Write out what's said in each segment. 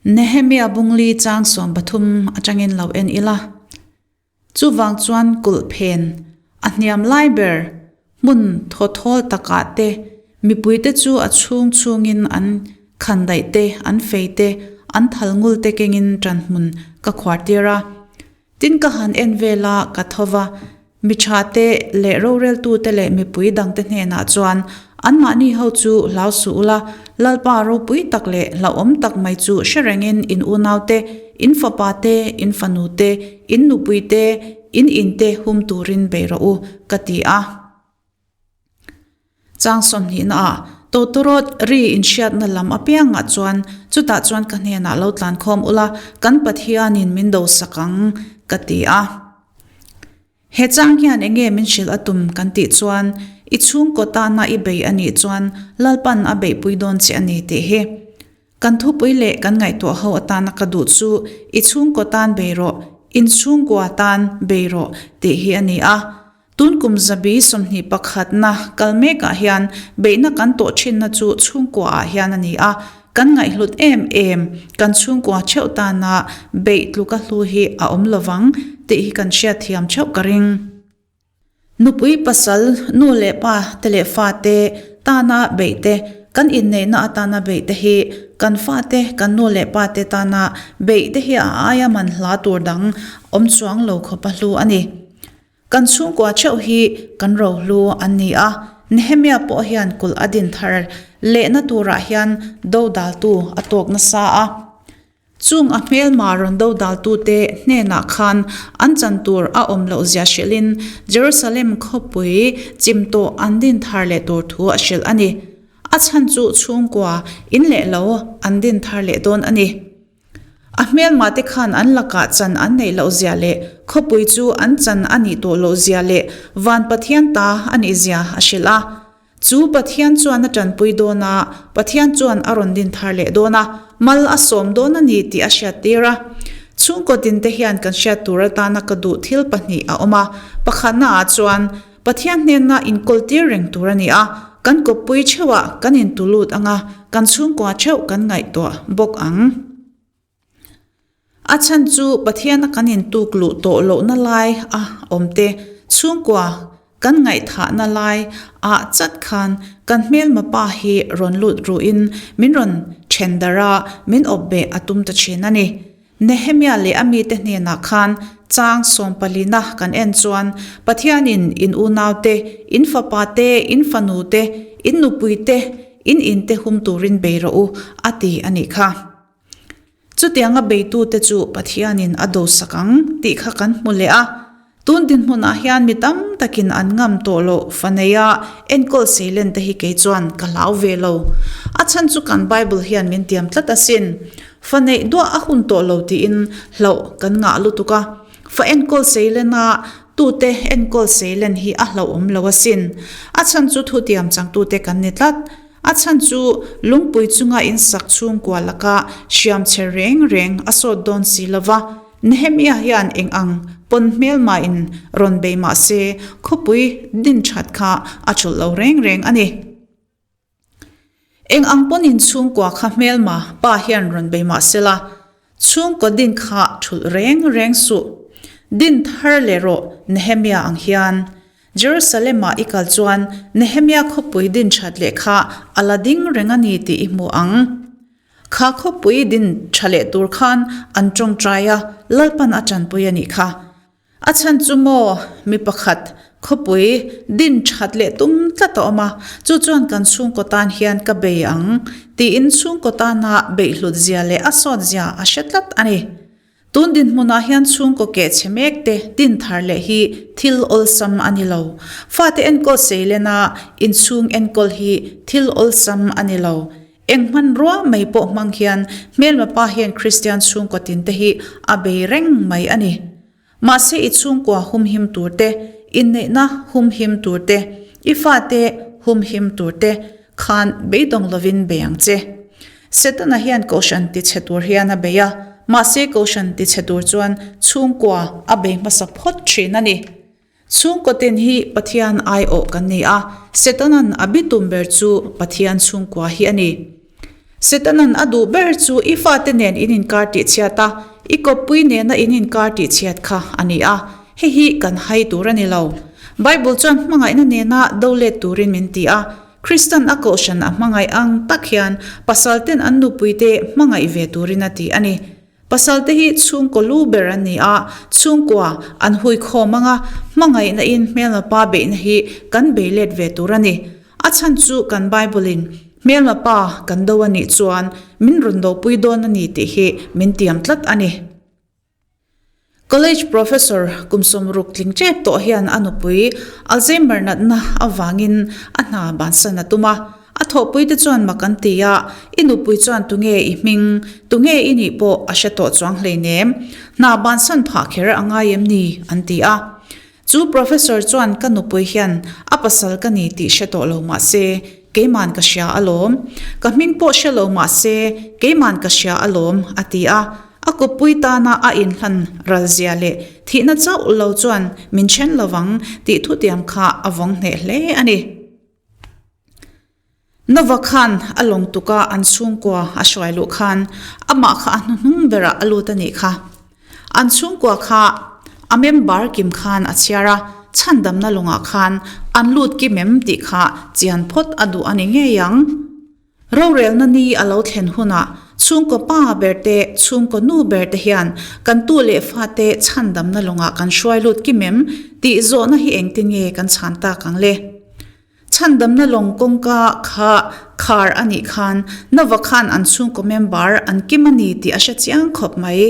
Nehemia bungli chang 13 atangin lo en ila. Chuvang chuan kulh phen a hniam lai ber hmun thawthawl takah te mipuite chu a chhung chhungin an khandaih te, an fei te, an thal ngul te kengin ṭanhmun ka khuar tir a. Tin ka han en vel a, ka tho va, mi ṭha te leh roreltute leh mipui dangte hnenah chuan anmahni ho chu hlau suh ula, Lalpa ropui tak leh hlauhawm tak mai chu hre rengin in unaute, in fapa te, in fanu te, in nupui te, in in te hum turin bei rawh u, ka ti a. Chang sawmhnihna ah Tawtawrawt ri inhriatna lam apiangah chuan chutah chuan ka hnenah lo tlankhawm ula, kan Pathianin min dosak ang, ka ti a. He chang hian enge min hrilh a tum kan tih chuan i chhungkaw tana i bei a nih chuan Lalpan a beihpui dawn che a ni tih hi. Kan thupui leh kan ngaihtuah ho atana ka duh chu i chhungkaw tan bei rawh, inchhungkua tan bei rawh tih hi a ni a. Tun kum zabi 21 na kal mekah hian beihna kan tawh thinna chu chhungkuaah hian a ni a, kan ngaihhlut em em, kan chhungkua theuh tana beih tluka hlu hi a awm lovang tih hi kan hriatthiam theuh ka ring. Nupui pasal, nu leh pa te leh fate tana beih te, kan inneihna atana beih te hi kan fate, kan nu leh pa te tana beih te hi a aia man hla tur dang awm chuang lo khawpa hlu a ni. Kan chhungkua theuh hi kan rohlu an ni a, Nehemia pawh hian kulh a din thar lehna turah hian dodaltu a tawk nasa a. Chung a hmelma rawn dodaltute hnenah khan an chan tur a awm loh zia hrilhin Jerusalem khawpui chim tawh an din thar leh tur thu a hrilh a ni. A chhan chu chhungkua in leh lo an din thar leh dawn a ni. A hmelmahte khan an lakah chan an neih loh zia leh khawpui chu an chan a nih tawh loh zia leh van Pathian ta a nih zia a hrilh a. Chu Pathian chuan a tanpui dawn a, Pathian chuan a rawn din thar leh dawn a, mal a sawm dawn a ni tih a hriattir a. Chhungkaw tinte hian kan hriat tur atana ka duh thil pahnih a awm a, pakhatnaah chuan Pathian hnenna inkawltir reng tur a ni a, kan kawppui theuhah kan intulut ang a, kan chhungkua theuh kan ngaihtuah bawk ang. A chhan chu Pathiana kan intuk luh tawh lohna lai a awm te, chhungkua kan ngaihthahna lai ah chat khan kan hmelma pa hi rawn lut ruhin min rawn then darh a, min awp beh a tum ta thin a ni. Nehemia leh a mite hnenah khan chang sawmpalina kan en chuan Pathianin in unaute, in fapate, in fanute, in nupuite, in inte hum turin bei rawh u a ti a nih kha. Chutianga beitute chu Pathianin a dosak ang tih kha kan hmu leh a. Tun dinhmunah hian mi tam takin an ngam tawh loh fa neia enkawl seilen te hi kei chuan ka hlau ve lo. A chhan chu kan Bible hian min tiam tlat asin. Fa neih duah a hun tawh lo tiin hlauh kan ngah lutuk a. Fa enkawl seilena tute enkawl seilen hi a hlauhawm lo asin. A chhan chu thutiam changtute kan ni tlat. A chhan chu lungpui chunga insak chhungkua laka hriam che reng reng a sawt dawn si lova, Nehemia hian eng ang pawn hmelmain rawn bei mah se khawpui din that kha a chulh lo reng reng a ni. Eng ang pawnin chhungkua kha hmelma pa hian rawn bei mah sela, chhungkaw din kha thulh reng reng suh. Din thar leh rawh Nehemia ang hian. Jerusalem-ah i kal chuan Nehemia khawpui din that leh kha a la ding reng a ni tih i hmu ang. Kha khawpui din tha leh tur khan an tawngtai a, Lalpan a tanpui a nih kha. A chhan chu maw, mi pakhat khawpui din that leh tum tlat a awm a, chu chuan kan chhungkaw tan hian ka bei ang tiin chhungkaw tana beihhlut zia leh a sawt zia a hre tlat a ni. Tun dinhmunah hian chhungkaw keh chhe mek te din thar leh hi thil awlsam a ni lo. Fate enkawl seilen a, inchhung enkawl hi thil awlsam a ni lo. Eng hmanrua mai pawh hmang hian hmelma pa hian Kristian chhungkaw tin te hi a bei reng mai a ni. Mahse i chhungkua humhim tur te, inneihna humhim tur te, i fate humhim tur te khan beidawng lovin bei ang che. Setana hian Kohhran tichhe tur hian a bei a, mahse Kohhran tichhe tur chuan chhungkua a bei hmasa phawt thin a ni. Chhungkaw tin hi Pathian aiawh kan ni a, Setana'n a bitum ber chu Pathian chhungkua hi a ni. Setanan a duh ber chu i fate nen in inkar tihchhiat a, i kawppui nena in inkar tihchhiat kha a ni a. Hei hi kan hai tur a ni lo. Bible chuan hmangaihna nena do let turin min ti a. Kristan a kohhran a hmangaih ang tak hian pasalten an nupuite hmangaih ve turin a ti a ni. Pasalte hi chhungkaw lu ber an ni a, chhungkua an hui khawm anga hmangaihna in hmelma pa beihna hi kan bei let ve tur a ni. A chhan chu kan Bible in hmelma pa kan do a nih chuan min rawn dopui dawn a ni tih hi min tiam tlat a ni. College professor kum 60 tling tep tawh hian a nupui Alzheimer natna avangin a hna bansan a tum a. A thawhpuite chuan mak an ti a, I nupui chuan tunge i hming, tunge i nih pawh a hre tawh chuang hleinem. Hna bansan phah kher a ngai em ni? an ti a. Chu professor chuan ka nupui hian a pasal ka ni tih hre tawh lo mah se, keiman ka hria alawm. Ka hming pawh hre lo mah se, keiman ka hria alawm, a ti a. A kawppui tana a inhlan ralzia leh thihna chauh lo chuan min then lovang tih thutiam kha a vawng hneh hle a ni. Nova khan a lawng tuka an chhungkua a hruai luh khan amah kha a hnuhnung berah a lut a nih kha. An chhungkua kha a member kim khan a chhiar a, chhandamna lawngah khan an lut kim em tih kha chian phawt a duh a ni ngei ang. Rorelna ni a lo thlen hunah chhungkaw pa ber te, chhungkaw nu ber te hian kan tu leh fate chhandamna lawngah kan hruai lut kim em tih zawhna hi engtin nge kan chhan tak ang le? Chhandamna lawng kawngka kha khar a nih khan Nova khan an chhungkaw member an kim a ni tih a hre chiang khawp mai.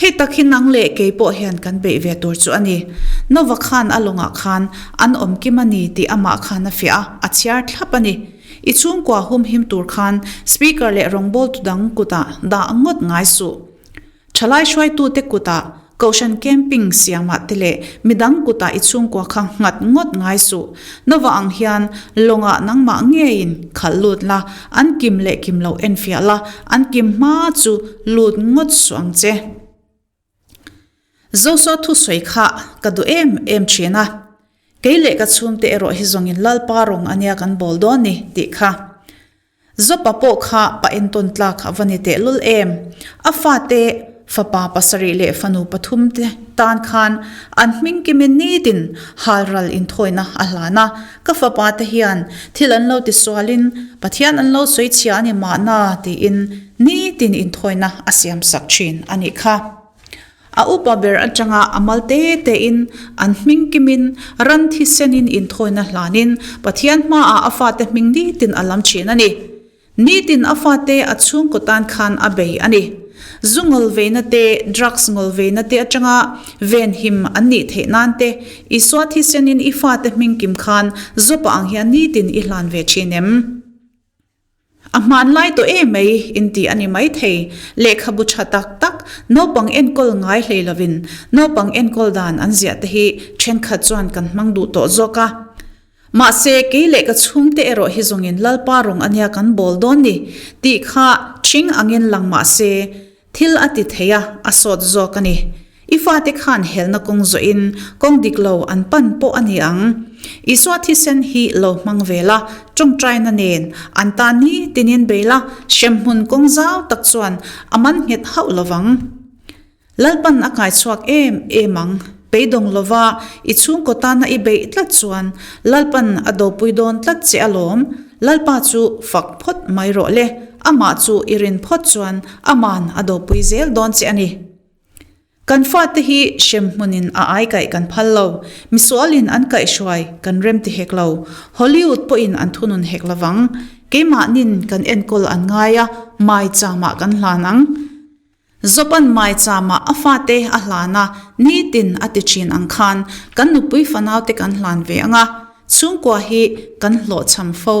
Hei tak hi nang leh kei pawh hian kan beih ve tur chu a ni. Nova khan a lawngah khan an awm kim a ni tih amah khan a fiah a, a chhiar thlap a ni. I chhungkua humhim tur khan speaker leh rawngbawltu dang kutah dah ngawt ngai suh. Thalai hruaitute kutah, Kohhran camping siamah te leh midang kutah i chhungkua kha nghat ngawt ngai suh. Nova ang hian lawngah nangmah ngeiin khalh lut la, an kim leh kim loh enfiah la, an kim hma chu lut ngawt suh ang che. Joshua thusawi kha ka duh em em thin a. Kei leh ka chhungte erawh hi zawngin Lalpa rawng ania kan bawl dawn ni tih kha. Zopa pawh kha pa entawn tlak a va ni tehlul em! A fate, fapa pasarih leh fanu pathum te tan khan an hming kimin nitin halral inthawina a hlan a. Ka fapa te hian thil an lo tisualin Pathian an lo sawi chhia a ni mahna tiin nitin inthawina a siamsak thin a nih kha. A upa ber atanga a mal te tein an hming kimin ran thisenin inthawina hlanin Pathian hmaah a fate hming nitin a lam thin a ni. Nitin a fate a chhungkaw tan khan a bei a ni. Zu ngawlveina te, drugs ngawlveina te atanga venhim an nih theih nan te Isua thisenin i fate hming kim khan Zopa ang hian nitin i hlan ve thin em? A hmanlai tawh em mai in ti a ni maithei. Lehkhabu tha tak tak, naupang enkawl ngai hlei lovin naupang enkawl dan an ziah te hi thenkhat chuan kan hmang duh tawh zawk a. Mahse, kei leh ka chhungte erawh hi zawngin Lalpa rawng ania kan bawl dawn ni tih kha thing angin lang mahse, Thil a ti thei a, a sawt zawk a ni. I fate khan helna kawng zawhin kawng dik lo an pan pawh a ni ang. Isua thisen hi lo hmang ve la, tawngtaina nen an tan ni tinin bei la, hremhmun kawng zau tak chuan a man nghet hauh lo vang. Lalpan a kai chhuak em em ang. Beidawng lova i chhungkaw tana i beih tlat chuan Lalpan a dopui dawn tlat che alawm. Lalpa chu fak phawt mai rawh le, amah chu i rin phawt chuan aman a dopui zel dawn che a ni. Kan fate hi hremhmunin a ai kaih kan phal lo, misualin an kaihhruai kan rem ti hek lo, Hollywood pawhin an thunun hek lovang. Keimahnin kan enkawl an ngai a, maicham ah kan hlan ang. Zopan maichama a fate a hlan a, nitin a ti thin ang khan kan nupui fanaute kan hlan ve ang a, chhungkua hi kan hlawhchham fo.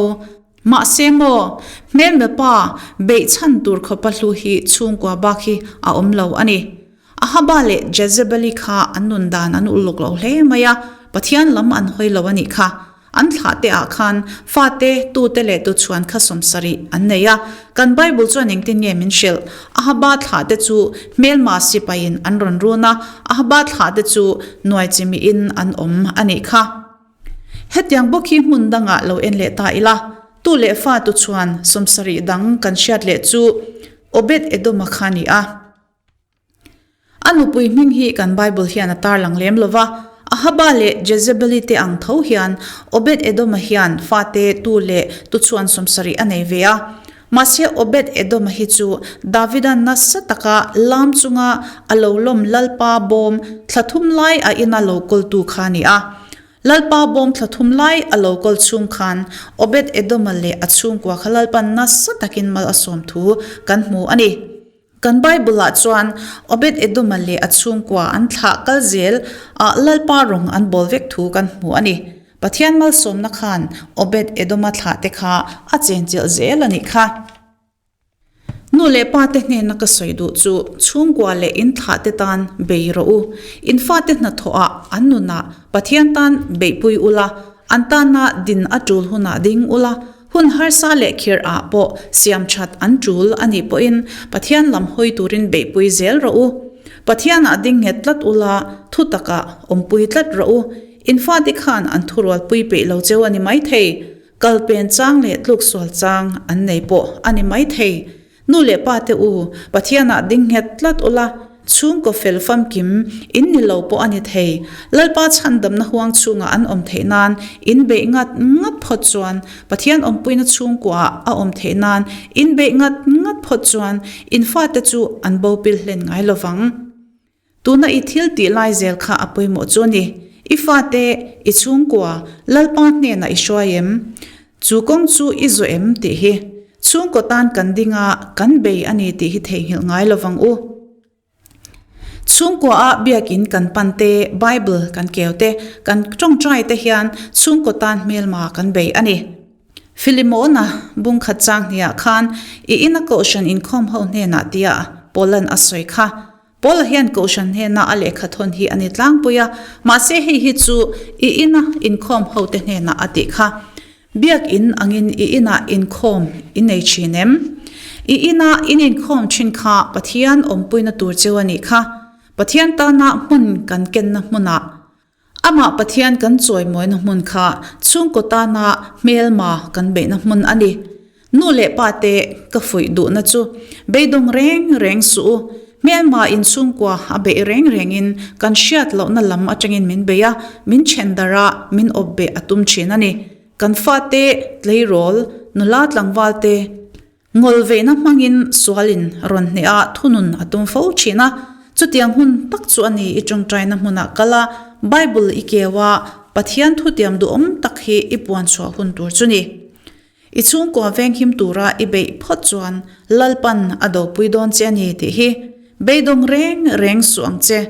Mahse maw, hmelma pa beih chhan tur khawpa hlu hi chhungkua bak hi a awm lo a ni. Ahaba leh Jezebeli kha an nun dan an uluk lo hle mai a, Pathian lam an hawi lo a nih kha. An thlahte ah khan fate, tute leh tuchhuan kha 70 an nei a. Kan Bible chuan engtin nge min hrilh? Ahaba thlahte chu hmelma sipaiin an rawn run a, Ahaba thlahte chu nuai chimiin an awm a nih kha. Hetiang bawk hi hmun dangah lo en leh ta ila. Tu leh fa tuchhuan 70 dang kan hriat leh chu Obed-edoma kha a ni a. A nupui hming hi kan Bible hian a tarlang lem lo va, Ahaba leh Jezebeli te ang tho hian Obed-edoma hian fate tu leh tuchhuan 70 a nei ve a. Mahse Obed-edoma hi chu Davida nasa taka lam chunga a lo lawm Lalpa bawm thla thum lai a ina lo kawltu kha a ni a. Lalpa bawm thla thum lai a lo kawl chhung khan Obed-edoma leh a chhungkua kha Lalpan nasa takin mal a sawm thu kan hmu a ni. Kan Bible-ah chuan Obed-edoma leh a chhungkua an thlah kal zel a Lalpa rawng an bawl vek thu kan hmu a ni. Pathian malsawmna khan Obed-edoma thlah te kha a chenchilh zel a nih kha. Nu leh pa te hnena ka sawi duh chu chhungkua leh in thlah te tan bei rawh u. In fate hnathawhah an nunah Pathian tan beihpui ula, an tana din a tul hunah ding ula, Hun harsa leh khirh ah pawh siam that an tul a nih pawhin Pathian lam hawi turin beihpui zel rawh u. Pathian ah ding nghet tlat ula, thu takah awmpui tlat rawh u. In fate khan an thurualpui peih lo cheu a ni maithei. Kal pen chang leh tluk sual chang an nei pawh a ni maithei. Nu leh pa te u, Pathianah ding nghet tlat ula, chhungkaw fel famkim in ni lo pawh a ni thei. Lalpa chhandamna huang chhungah an awm theih nan in beih ngat ngat phawt chuan, Pathian awmpuina chhungkuaah a awm theih nan in beih ngat ngat phawt chuan in fate chu an bo pil hlen ngai lovang. Tuna i thil tih lai zel kha a pawimawh chu a ni. I fate, i chhungkua, Lalpa hnenah i hruai em? Chu kawng chu i zawh em tih hi chhungkaw tan kan ding a, kan bei a ni tih hi theihnghilh ngai lo vang u. Chhungkua ah biakin kan pan te, Bible kan keu te, kan tawngtai te hian chhungkaw tan hmelma kan bei a ni. Filimona bung khat chang hniah khan i ina kohhran inkhawm ho hnenah tia Paulan a sawi kha. Paula hian kohhran hnena a lehkha thawn hi a ni tlangpui a, mahse hei hi chu i ina inkhawm hote hnenah a tih kha. Biakin angin i inah inkhawm i nei thin em? I ina in inkhawm thin kha Pathian awmpuina tur cheu a nih kha. Pathian tana hmun kan kenna hmunah Amah Pathian kan chawimawina hmun kha chhungkaw tana hmelma kan beihna hmun a ni. Nu leh pa te ka fuih duhna chu beidawng reng reng suh u. Hmelma in chhungkua a beih reng rengin kan hriat lohna lam atangin min bei a, min then darh a, min awp beh a tum thin a ni. Kan fate tleirawl, nula tlangval te, Ngawlveihna hmangin sualin rawn hneh a thunun a tum fo thin a, chutiang hun tak chu a ni i tawngtaina hmunah kal a, Bible i keu a, Pathian thutiam duhawm tak hi i puan chhuah hun tur chu ni. I chhungkua venghim tura i beih phawt chuan Lalpan a dopui dawn che a ni tih hi beidawng reng reng suh ang che.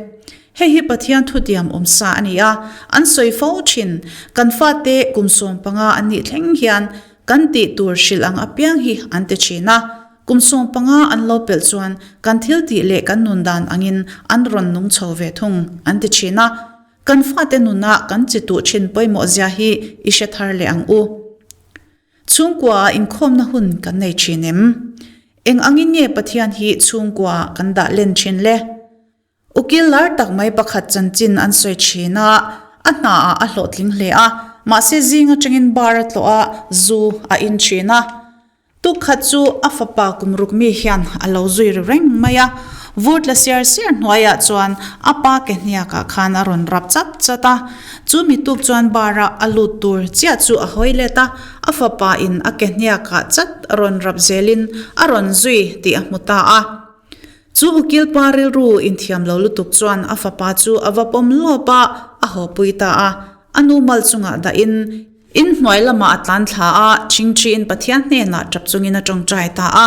Hei hi Pathian thutiam awm sa a ni a, an sawi fo thin, kan fate kum 15 an nih thleng hian Kan tih tur hrilh ang apiang hi an ti thin a, kum 15 an lo pelh chuan kan thil tih leh kan nun dan angin an rawn nung chho ve thung an ti thin a. Kan fate nuna kan chi tuh thin pawimawh zia hi i hre thar leh ang u. Chhungkuaah inkhawmna hun kan nei thin em? Eng angin nge Pathian hi chhungkuaah kan dah len thin le? Ukil lar tak mai pakhat chanchin an sawi thin a, a hnaah a hlawhtling hle a, mahse zing atangin bar a tlawh a, zu a in thin a. Tukkhat chu a fapa kum ruk mi hian a lo zui ri reng mai a, vur tla siar siar hnuaiah chuan a pa ke hniakah khan a rawn rap chat chat a. Chu mi tuk chuan bar-a a lut tur chiah chu a hawi let a, a fapa in a ke hniakah chat rawn rap zelin a rawn zui tih a hmu ta a. Chu ukil pa rilru inthiam lo lutuk chuan a fapa chu a va pawm lawp a, a hawpui ta a. A nu mal chungah dahin in hnuai lamah a tlan thla a, ṭhingṭhiin Pathian hnenah ṭap chungin a ṭawngṭai ta a.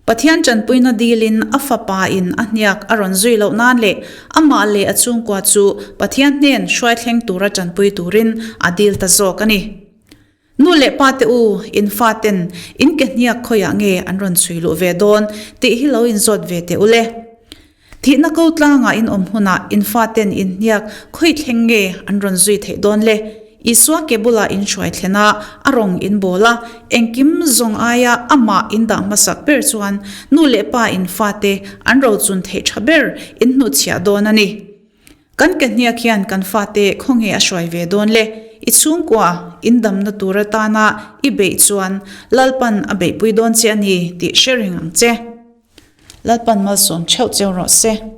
Pathian ṭanpuina dilin a fapa in a hniak a rawn zui loh nan leh amah leh a chhungkua chu Pathian hnen hruaithleng tura ṭanpui turin a dil ta zawk a ni. Nu leh pa te u, in fa ten in ke hniak khawiah nge an rawn chhui luh ve dawn tih hi lo inzawt ve teh u le. Thihna ko tlangah in awm hunah in fa ten in hniak khawi thleng nge an rawn zui theih dawn le. Isua ke bulah in hruai thlen a, a rawng in bawl a, engkim zawng aia amah in dah hmasak ber chuan nu leh pa in fa te an rochun theih tha ber in hnuchhiah dawn a ni. Kan ke hniak hian kan fate khawnge a hruai ve dawn le? I chhungkua in damna tur atana i beih chuan Lalpan a beihpui dawn che a ni tih hre reng ang che. Lalpan malsawm theuh cheu rawh se.